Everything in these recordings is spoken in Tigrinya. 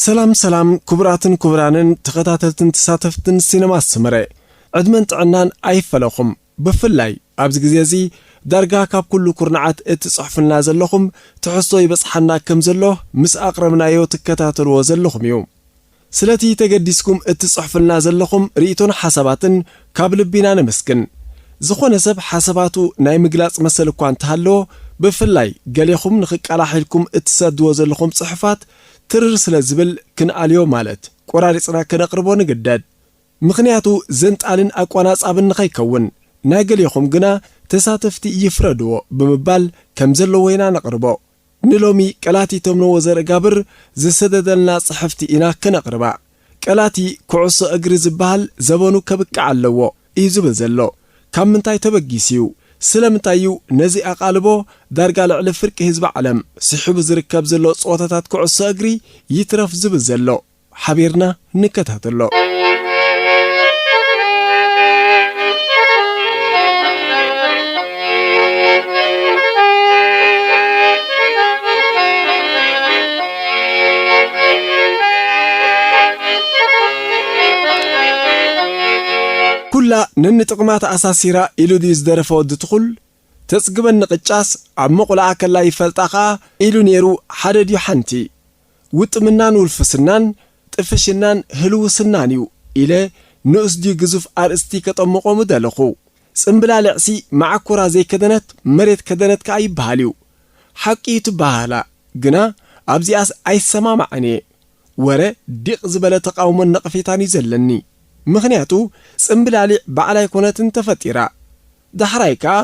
ሰላም ሰላም፣ ክቡራትን ክቡራንን ተኸታተልትን ተሳተፍትን ሲነማ ሰመረ፣ ዕድመን ጥዕናን ኣይፈለኹም። ብፍላይ ኣብዚ ግዜ እዚ ዳርጋ ካብ ኩሉ ኩርናዓት እትጽሕፉልና ዘለኹም ትሕዝቶ ይበጽሓና ከም ዘሎ ምስ ኣቕረብናዮ ትከታተልዎ ዘለኹም እዩ። ስለቲ ተገዲስኩም እትጽሕፉልና ዘለኹም ርእይቶን ሓሳባትን ካብ ልቢ ኢና ነመስግን። ዝኾነ ሰብ ሓሳባቱ ናይ ምግላጽ መሰል እኳ እንተሃለዎ፣ ብፍላይ ገሌኹም ንኽቃላሕ ኢልኩም እትሰድዎ ዘለኹም ጽሑፋት ትርር ስለ ዝብል ክንኣልዮ ማለት ቆራሪጽና ከነቕርቦ ንግደድ። ምኽንያቱ ዘንጣልን ኣቋናጻብን ንኸይከውን፣ ናይ ገሌኹም ግና ተሳተፍቲ ይፍረድዎ ብምባል ከም ዘለዎ ኢና ነቕርቦ። ንሎሚ ቀላቲ ተምነዎ ዘርጋብር ዝሰደደልና ጽሕፍቲ ኢና ከነቕርባ። ቀላቲ ኩዕሶ እግሪ ዝበሃል ዘበኑ ከብቅዕ ኣለዎ እዩ ዝብል ዘሎ። ካብ ምንታይ ተበጊሱ እዩ? ስለምንታይ እዩ ነዚ ኣቓልቦ ዳርጋ ልዕሊ ፍርቂ ህዝቢ ዓለም ስሒቡ ዝርከብ ዘሎ ጸወታታት ኩዕሶ እግሪ ይትረፍ ዝብል ዘሎ? ሓቢርና ንከታተሎ። ኩላ ነንጥቕማ ተኣሳሲራ ኢሉ ድዩ ዝደረፈ ወዲ ትኹል? ተጽግበኒ ቅጫስ ኣብ መቑላኣ ከላ ይፈልጣ ኸኣ ኢሉ ነይሩ ሓደ ድዩ ሓንቲ? ውጥምናን ውልፍስናን፣ ጥፍሽናን ህልውስናን እዩ ኢለ ንኡስ ድዩ ግዙፍ ኣርእስቲ ከጠምቖ ምደለኹ። ጽምብላሊዕሲ መዓኮራ ዘይከደነት መሬት ከደነት ከኣ ይበሃል እዩ። ሓቂ እዩ ትበሃላ፣ ግና ኣብዚኣስ ኣይሰማማዕን እየ። ወረ ዲቕ ዝበለ ተቓውሞን ነቐፌታን እዩ ዘለኒ። ምኽንያቱ ጽምብላሊዕ ባዕላ ኣይኮነትን ተፈጢራ። ዳሕራይ ከኣ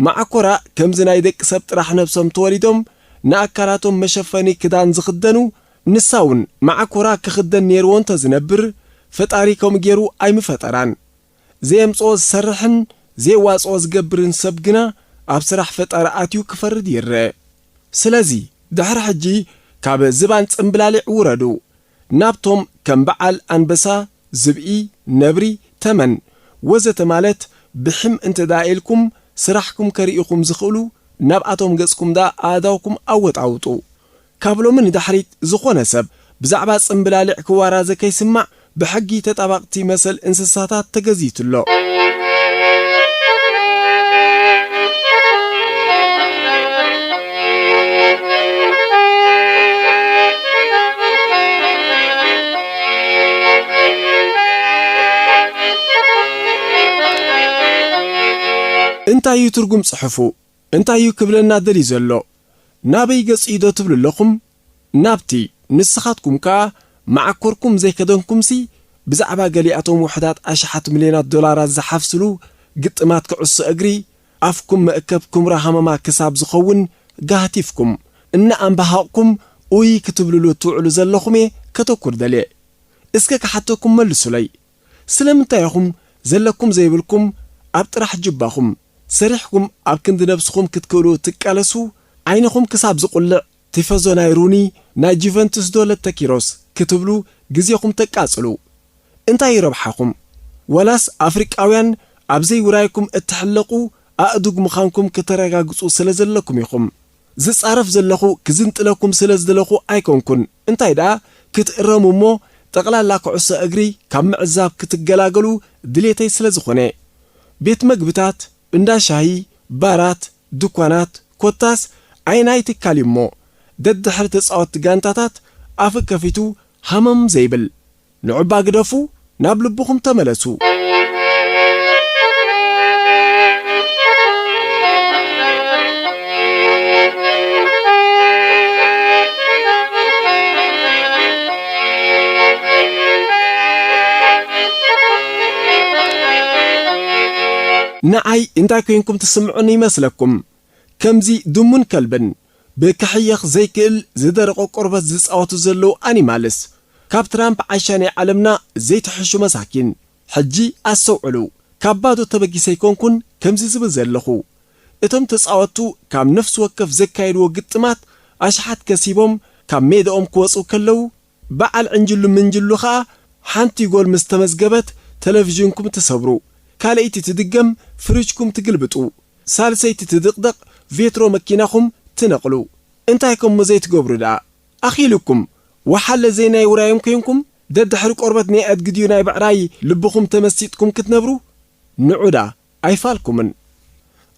መዓኮራ ከምዚ ናይ ደቂ ሰብ ጥራሕ ነብሶም ተወሊዶም ንኣካላቶም መሸፈኒ ክዳን ዝኽደኑ፣ ንሳ እውን መዓኮራ ክኽደን ነይርዎ እንተዝነብር፣ ፈጣሪ ከምኡ ገይሩ ኣይምፈጠራን። ዘየምጽኦ ዝሰርሕን ዘየዋጽኦ ዝገብርን ሰብ ግና ኣብ ስራሕ ፈጣሪ ኣትዩ ክፈርድ ይረአ። ስለዚ ድሕሪ ሕጂ ካብ ዝባን ጽምብላሊዕ ውረዱ። ናብቶም ከም በዓል ኣንበሳ፣ ዝብኢ፣ ነብሪ፣ ተመን ወዘተ ማለት ብሕም እንተ ደኣ ኢልኩም ስራሕኩም ከርእዩኹም ዝኽእሉ ናብኣቶም ገጽኩም ደኣ ኣእዳውኩም ኣወጣውጡ። ካብ ሎሚ ንዳሕሪት ዝኾነ ሰብ ብዛዕባ ጽምብላሊዕ ክዋራዘ ከይስማዕ ብሕጊ ተጣባቕቲ መሰል እንስሳታት ተገዚቱ ኣሎ። እንታይ እዩ ትርጉም ጽሑፉ? እንታይ እዩ ክብለና ደልዩ ዘሎ? ናበይ ገጹ እዩ ዶ ትብሉ ኣለኹም? ናብቲ። ንስኻትኩም ከኣ መዓኮርኩም ዘይከደንኩምሲ፣ ብዛዕባ ገሊኣቶም ውሑዳት ኣሽሓት ሚልዮናት ዶላራት ዝሓፍስሉ ግጥማት ኩዕሶ እግሪ፣ ኣፍኩም መእከብ ኩምራ ሃመማ ክሳብ ዝኸውን ጋህቲፍኩም፣ እናኣንባሃቕኩም ኡይ ክትብልሉ ትውዕሉ ዘለኹም እየ ከተኩር ደልየ። እስከ ክሓተኩም መልሱለይ። ስለምንታይ ኢኹም ዘለኩም ዘይብልኩም ኣብ ጥራሕ ጁባኹም ሰሪሕኩም ኣብ ክንዲ ነብስኹም ክትክእሉ ትቃለሱ? ዓይንኹም ክሳብ ዝቁልዕ ቲፈዞ ናይ ሩኒ፣ ናይ ጁቨንቱስ ዶ ለተ ኪሮስ ክትብሉ ግዜኹም ተቃጽሉ? እንታይ እዩ ረብሓኹም? ዋላስ ኣፍሪቃውያን ኣብ ዘይውራይኩም እትሕለቁ ኣእዱግ ምዃንኩም ክተረጋግጹ ስለ ዘለኩም ኢኹም? ዝጻረፍ ዘለኹ ክዝንጥለኩም ስለ ዝደለኹ ኣይኮንኩን። እንታይ ደኣ ክትእረሙ እሞ ጠቕላላ ኩዕሶ እግሪ ካብ ምዕዛብ ክትገላገሉ ድሌተይ ስለ ዝኾነ። ቤት መግብታት፣ እንዳ ሻሂ፣ ባራት፣ ድኳናት፣ ኮታስ ኣየናይ ትካል እዩ እሞ ደድሕሪ ተጻወትቲ ጋንታታት ኣፉ ከፊቱ ሃመም ዘይብል? ንዑባ ግደፉ፣ ናብ ልብኹም ተመለሱ። ንዓይ እንታይ ኮይንኩም ትስምዑኒ ይመስለኩም? ከምዚ ድሙን ከልብን፣ ብክሕየኽ ዘይክእል ዝደረቐ ቆርበት ዝጻወቱ ዘለዉ ኣኒማልስ፣ ካብ ትራምፕ ዓሻ ናይ ዓለምና ዘይትሕሹ መሳኪን። ሕጂ ኣስተውዕሉ፣ ካብ ባዶ ተበጊሰ ኣይኮንኩን ከምዚ ዝብል ዘለኹ። እቶም ተጻወቱ ካብ ነፍሲ ወከፍ ዘካየድዎ ግጥማት ኣሽሓት ከሲቦም ካብ ሜዳኦም ክወጹ ከለዉ፣ በዓል ዕንጅሉ ምንጅሉ ኸኣ ሓንቲ ጎል ምስ ተመዝገበት ተለቪዥንኩም ትሰብሩ፣ ካልኣይቲ ትድገም ፍሪጅኩም ትግልብጡ፣ ሳልሰይቲ ትድቕደቕ ቬትሮ መኪናኹም ትነቕሉ። እንታይ ከሞ ዘይትገብሩ ደኣ? ኣኺሉኩም። ወሓለ ዘይናይ ውራዮም ኮይንኩም፣ ደድሕሪ ቆርበት ናይ ኣድጊ ድዩ ናይ ብዕራይ ልብኹም ተመሲጥኩም ክትነብሩ? ንዑዳ ኣይፋልኩምን።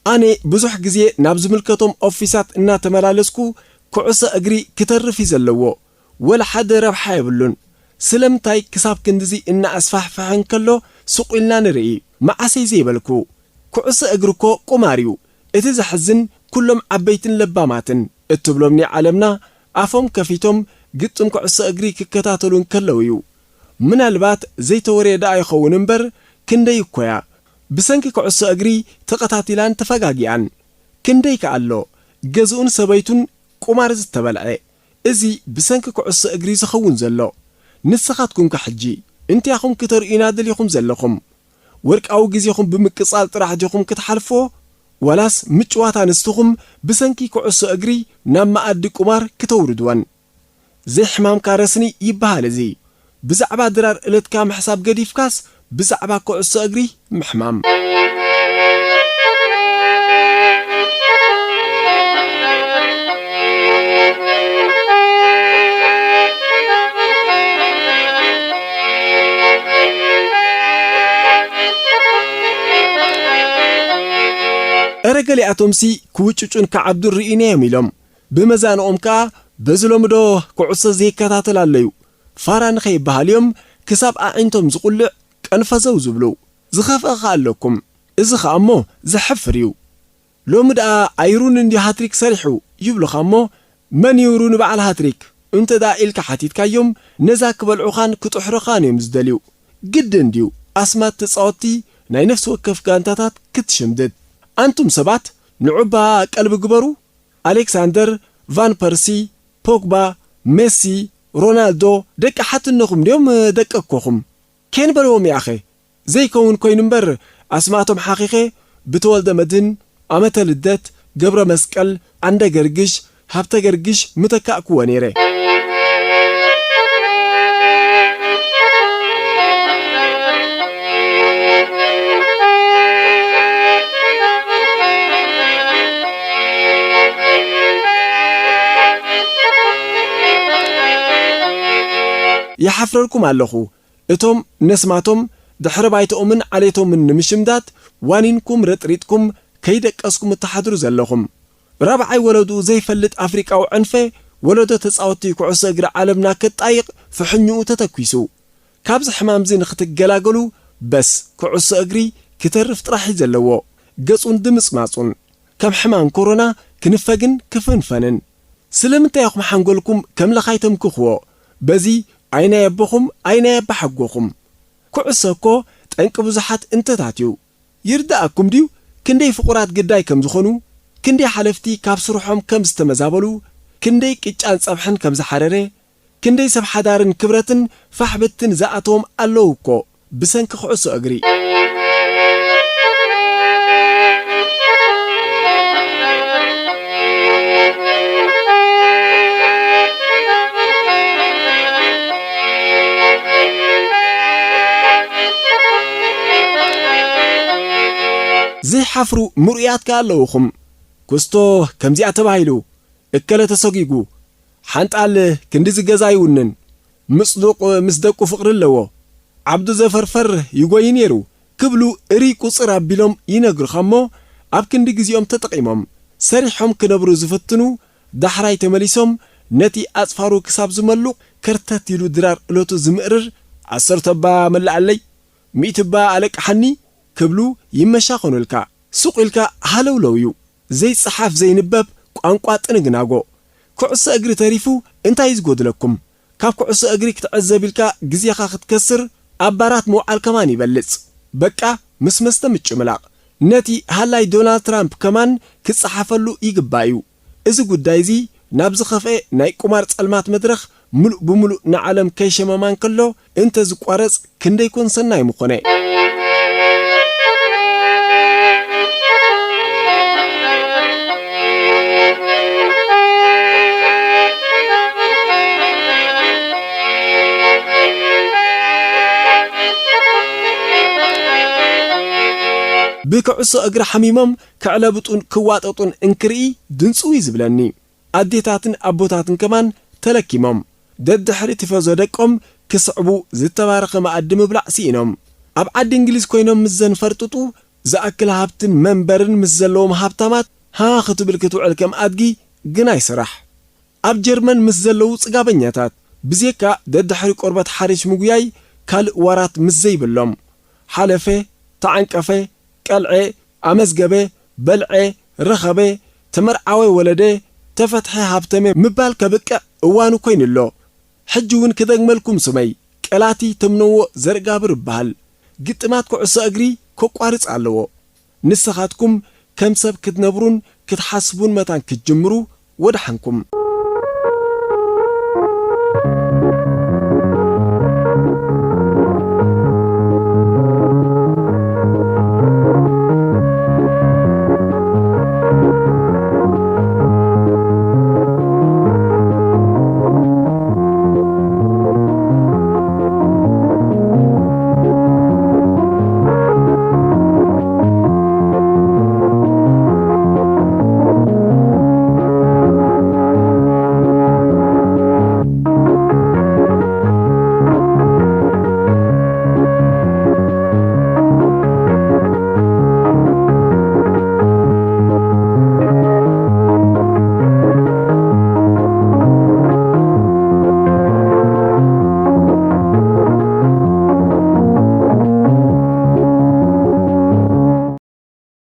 ኣነ ብዙሕ ግዜ ናብ ዝምልከቶም ኦፊሳት እናተመላለስኩ፣ ኩዕሶ እግሪ ክተርፍ እዩ ዘለዎ፣ ወላ ሓደ ረብሓ የብሉን። ስለምንታይ ክሳብ ክንድዚ እናኣስፋሕፍሐ እንከሎ ስቕ ኢልና ንርኢ? መዓሰይ ዘይበልኩ? ኩዕሶ እግሪ እኮ ቁማር እዩ። እቲ ዘሕዝን፣ ኩሎም ዓበይትን ለባማትን እትብሎም ናይ ዓለምና ኣፎም ከፊቶም ግጥም ኩዕሶ እግሪ ክከታተሉ እንከለዉ እዩ። ምናልባት ዘይተወርየ ደኣ ይኸውን እምበር፣ ክንደይ እኮያ ብሰንኪ ኩዕሶ እግሪ ተቐታቲላን ተፈጋጊኣን። ክንደይ ከኣ ኣሎ ገዝኡን ሰበይቱን ቁማር ዝተበልዐ። እዚ ብሰንኪ ኩዕሶ እግሪ ዝኸውን ዘሎ። ንስኻትኩም ከ ሕጂ እንታይ ኢኹም ክተርእዩና ደሊኹም ዘለኹም? ወርቃዊ ግዜኹም ብምቅጻል ጥራሕ ዲኹም ክትሓልፍዎ? ዋላስ ምጭዋት ኣንስትኹም ብሰንኪ ኩዕሶ እግሪ ናብ መኣዲ ቁማር ክተውርድወን? ዘይሕማምካ ረስኒ ይበሃል እዚ። ብዛዕባ ድራር እለትካ ምሕሳብ ገዲፍካስ ብዛዕባ ኩዕሶ እግሪ ምሕማም። እረ ገሊኣቶምሲ ክውጭጩን ክዓብዱን ርኢናዮም ኢሎም። ብመዛንኦም ከኣ በዚ ሎሚ ዶ ኩዕሶ ዘይከታተል ኣለዩ? ፋራ ንኸይበሃል እዮም ክሳብ ኣዒንቶም ዝቑልዕ ቀንፈዘው ዝብሉ። ዝኸፍአ ከኣ ኣለኩም። እዚ ኸኣ እሞ ዘሕፍር እዩ። ሎሚ ደኣ ኣይ ሩኒ እንድዩ ሃትሪክ ሰሪሑ ይብሉኻ እሞ፣ መን እዩ ሩኒ በዓል ሃትሪክ እንተ ደኣ ኢልካ ሓቲትካዮም፣ ነዛ ክበልዑኻን ክጥሕሩኻን እዮም ዝደልዩ። ግድን ድዩ ኣስማት ተጻወትቲ ናይ ነፍሲ ወከፍ ጋንታታት ክትሽምድድ? ኣንቱም ሰባት ንዑባ ቀልቢ ግበሩ። ኣሌክሳንደር፣ ቫን ፐርሲ፣ ፖግባ፣ ሜሲ፣ ሮናልዶ ደቂ ሓትነኹም ድዮም ደቂ ኣኮኹም? ኬን በልዎም ያኸ? ዘይከውን ኮይኑ እምበር ኣስማቶም ሓኺኸ ብተወልደ መድህን፣ ኣመተ ልደት፣ ገብረ መስቀል፣ ዓንደ ገርግሽ፣ ሃብተ ገርግሽ ምተካእክዎ ነይረ። ይሓፍረልኩም ኣለኹ፣ እቶም ነስማቶም ድሕሪ ባይትኦምን ዓሌቶምን ንምሽምዳድ ዋኒንኩም ረጥሪጥኩም ከይደቀስኩም እትሓድሩ ዘለኹም። ራብዓይ ወለድኡ ዘይፈልጥ ኣፍሪቃዊ ዕንፈ ወለዶ ተጻወትቲ ኩዕሶ እግሪ ዓለምና ከጣይቕ ፍሕኝኡ ተተኲሱ። ካብዚ ሕማምዚ ንኽትገላገሉ በስ ኩዕሶ እግሪ ክተርፍ ጥራሕ እዩ ዘለዎ። ገጹን ድምጽማጹን ከም ሕማም ኮሮና ክንፈግን ክፍንፈንን። ስለምንታይ ኢኹም ሓንጎልኩም ከም ለኻይ ተምክኽዎ? በዚ ኣይ ናይ ኣቦኹም ኣይ ናይ ኣባሓጎኹም። ኩዕሶ እኮ ጠንቂ ብዙሓት እንተታት እዩ። ይርድኣኩም ድዩ ክንደይ ፍቑራት ግዳይ ከም ዝኾኑ? ክንደይ ሓለፍቲ ካብ ስርሖም ከም ዝተመዛበሉ? ክንደይ ቅጫን ጸብሕን ከም ዝሓረረ? ክንደይ ሰብ ሓዳርን ክብረትን ፋሕ ብትን ዝኣተዎም ኣለዉ እኮ ብሰንኪ ኩዕሶ እግሪ። ዘይሓፍሩ ምሩያት ከኣ ኣለዉኹም። ኩስቶ ከምዚኣ ተባሂሉ፣ እከለ ተሰጒጉ፣ ሓንጣል ክንድዚ ገዛ ይውንን፣ ምጽዱቕ ምስ ደቁ ፍቕሪ ኣለዎ፣ ዓብዱ ዘፈርፈር ይጎዪ ነይሩ ክብሉ እርይ ቁጽር ኣቢሎም ይነግሩኻ እሞ፣ ኣብ ክንዲ ግዜኦም ተጠቒሞም ሰሪሖም ክነብሩ ዝፍትኑ፣ ዳሕራይ ተመሊሶም ነቲ ኣጽፋሩ ክሳብ ዝመሉቕ ከርተት ኢሉ ድራር እለቱ ዝምእርር፣ ዓሰርተ እባ መላኣለይ፣ ሚእቲ እባ ኣለቅሓኒ ክብሉ ይመሻኸኑልካ። ሱቕ ኢልካ ሃለውለው እዩ። ዘይጸሓፍ ዘይንበብ ቋንቋ ጥንግናጎ። ኩዕሶ እግሪ ተሪፉ እንታይ እዩ ዝጎድለኩም? ካብ ኩዕሶ እግሪ ክትዕዘብ ኢልካ ግዜኻ ክትከስር ኣብ ባራት ምውዓል ከማን ይበልጽ። በቃ ምስ መስተ ምጭምላቕ። ነቲ ሃላይ ዶናልድ ትራምፕ ከማን ክጸሓፈሉ ይግባእ እዩ። እዚ ጉዳይ እዚ ናብ ዝኸፍኤ ናይ ቁማር ጸልማት መድረኽ ምሉእ ብምሉእ ንዓለም ከይሸመማ እንከሎ እንተ ዝቋረጽ ክንደይ ኮን ሰናይ ምኾነ። ብኩዕሶ እግሪ ሓሚሞም ክዕለብጡን ክዋጠጡን እንክርኢ ድንጽው እዩ ዝብለኒ። ኣዴታትን ኣቦታትን ከማን ተለኪሞም። ደድሕሪ ቲፈዞ ደቆም ክስዕቡ ዝተባረኸ መኣዲ ምብላዕ ስኢኖም። ኣብ ዓዲ እንግሊዝ ኮይኖም ምስ ዘንፈርጥጡ ዝኣክል ሃብትን መንበርን ምስ ዘለዎም ሃብታማት ሃ ክትብል ክትውዕል ከም ኣድጊ ግናይ ስራሕ። ኣብ ጀርመን ምስ ዘለዉ ጽጋበኛታት ብዜካ ደድሕሪ ቆርበት ሓሪሽ ምጉያይ ካልእ ዋራት ምስ ዘይብሎም፣ ሓለፈ፣ ተዓንቀፈ፣ ቀልዐ፣ ኣመዝገበ፣ በልዐ፣ ረኸበ፣ ተመርዓወ፣ ወለደ፣ ተፈትሐ፣ ሃብተመ ምባል ከብቅዕ እዋኑ ኮይኑ ኣሎ። ሕጂ እውን ክደግመልኩም ስመይ ቀላቲ ተምነዎ ዘርጋብር እበሃል። ግጥማት ኩዕሶ እግሪ ከቋርጽ ኣለዎ። ንስኻትኩም ከም ሰብ ክትነብሩን ክትሓስቡን መታን ክትጅምሩ ወድሓንኩም።